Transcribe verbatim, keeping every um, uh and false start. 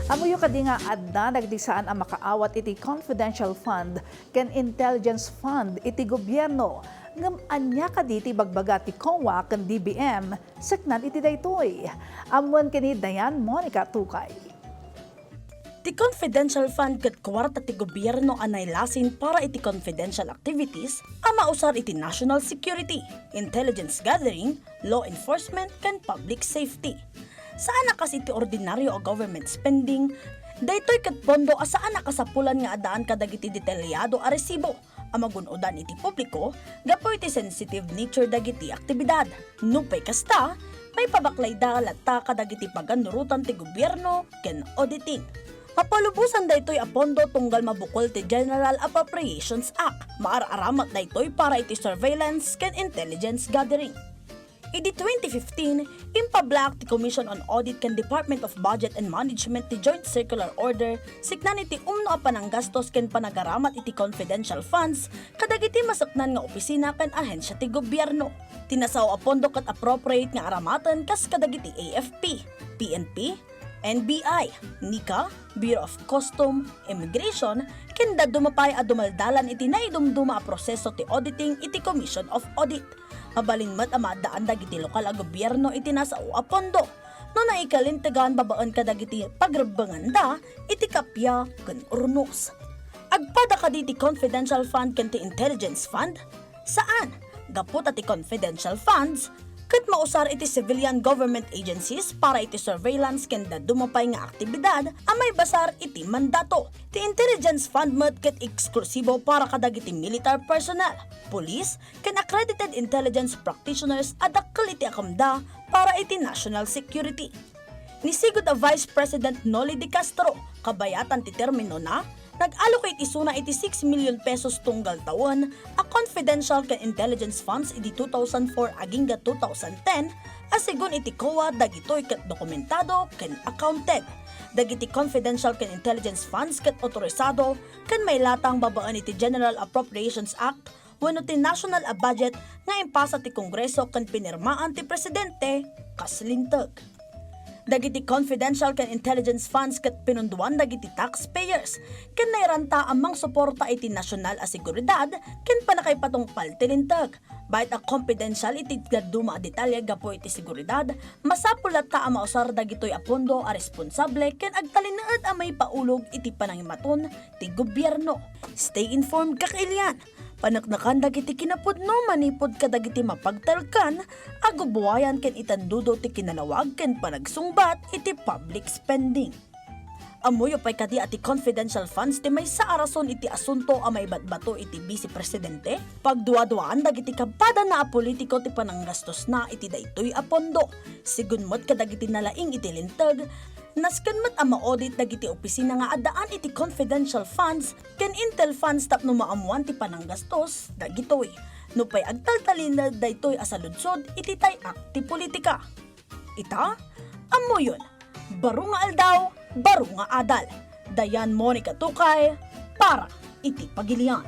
Ammoyo kadi nga adda dagiti saan a makaawat iti confidential fund ken intelligence fund iti gobierno. Ngem ania kadi ti ibagbaga ti COA ken D B M sakbay iti daytoy? Ammoen ken ni Diane Monica Tukay. Ti confidential fund ket kuwarta ti gobierno a nailasin para iti confidential activities a mausar iti national security, intelligence gathering, law enforcement, ken public safety. Saan a kas iti ordinaryo a government spending, daytoy ket pondo a saan a kasapulan nga addaan kadagiti detalyado a resibo a magun-odan iti publiko gapu iti sensitive nature dagiti aktibidad. Nupay kasta, maipabaklayda latta kadagiti paganurotan ti gobierno ken auditing. Mapalubosan daytoy a pondo tunggal mabukol ti General Appropriations Act. Maar-aramat daytoy para iti surveillance ken intelligence gathering. Idi twenty fifteen, impablaak ti Commission on Audit ken Department of Budget and Management ti Joint Circular Order sakbay iti umno a pananggastos ken panagaramat iti confidential funds kadagiti masakbay nga opisina ken ahensia ti gobierno. Ti nasao a pondo ket appropriate nga aramaten kas kadagiti A F P, P N P, N B I, NICA, Bureau of Custom, Immigration, ken dadduma pay a dumaldalan iti naidumduma a proseso ti auditing iti Commission of Audit. Mabalin met a maaddaan dagiti lokal a gobierno iti nasao a pondo no naikalintegan babaen kadagiti pagrebbenganda iti kappia ken urnos. Agpada kadi ti confidential fund ken ti intelligence fund? Saan, gapu ta ti confidential funds ket mausar iti civilian government agencies para iti surveillance ken dadduma pay nga aktibidad a maibasar iti mandato. Ti intelligence fund met ket eksklusibo para kadagiti military personnel, police, ken accredited intelligence practitioners a dakkel iti akamda para iti national security. Ni sigud a Vice President Noli de Castro, kabayatan ti terminona, nag-allocate isuna iti six million pesos tunggal tawen a confidential ken intelligence funds idi two thousand four agingga two thousand ten, a segun iti COA dagitoy ket dokumentado ken accounted. Dagiti confidential ken intelligence funds ket autorisado ken mailatang babaen iti General Appropriations Act wenno ti national a budget nga impasa ti Kongreso ken pinirmaan ti Presidente kas linteg. Dagiti confidential ken intelligence funds ket pinundoan dagiti taxpayers ken nairanta a mangsuporta iti nasional a seguridad ken pannakaipatungpal ti linteg. Bayat a confidential iti dadduma a detalye gapu iti seguridad, masapul latta a mausar dagitoy a pondo a responsable ken agtalinaed a maipaulog iti panangimaton ti gobierno. Stay informed, kakailian! Paneknekan dagiti kinapudno manipud kadagiti mapagtalkan a gubuayan ken itandudo ti kinalawag ken panagsungbat iti public spending. Ammoyo pay kadi a ti confidential funds ti maysa a rason iti asunto a maibatbato iti Vice Presidente? Pagduaduaan dagiti kapadana a politiko ti pananggastosna iti daytoy a pondo. Segun met kadagiti nalaing iti linteg, nasken met a ma-audit dagiti opisina nga addaan iti confidential funds ken intel funds tapno maammoan ti pananggastos dagitoy. Nupay agtaltalinaed daytoy a saludsod iti tay-ak ti politika. Ita, ammoyon, baro nga aldaw, baro nga adal. Diane Monica Tukay, para iti Pagilian.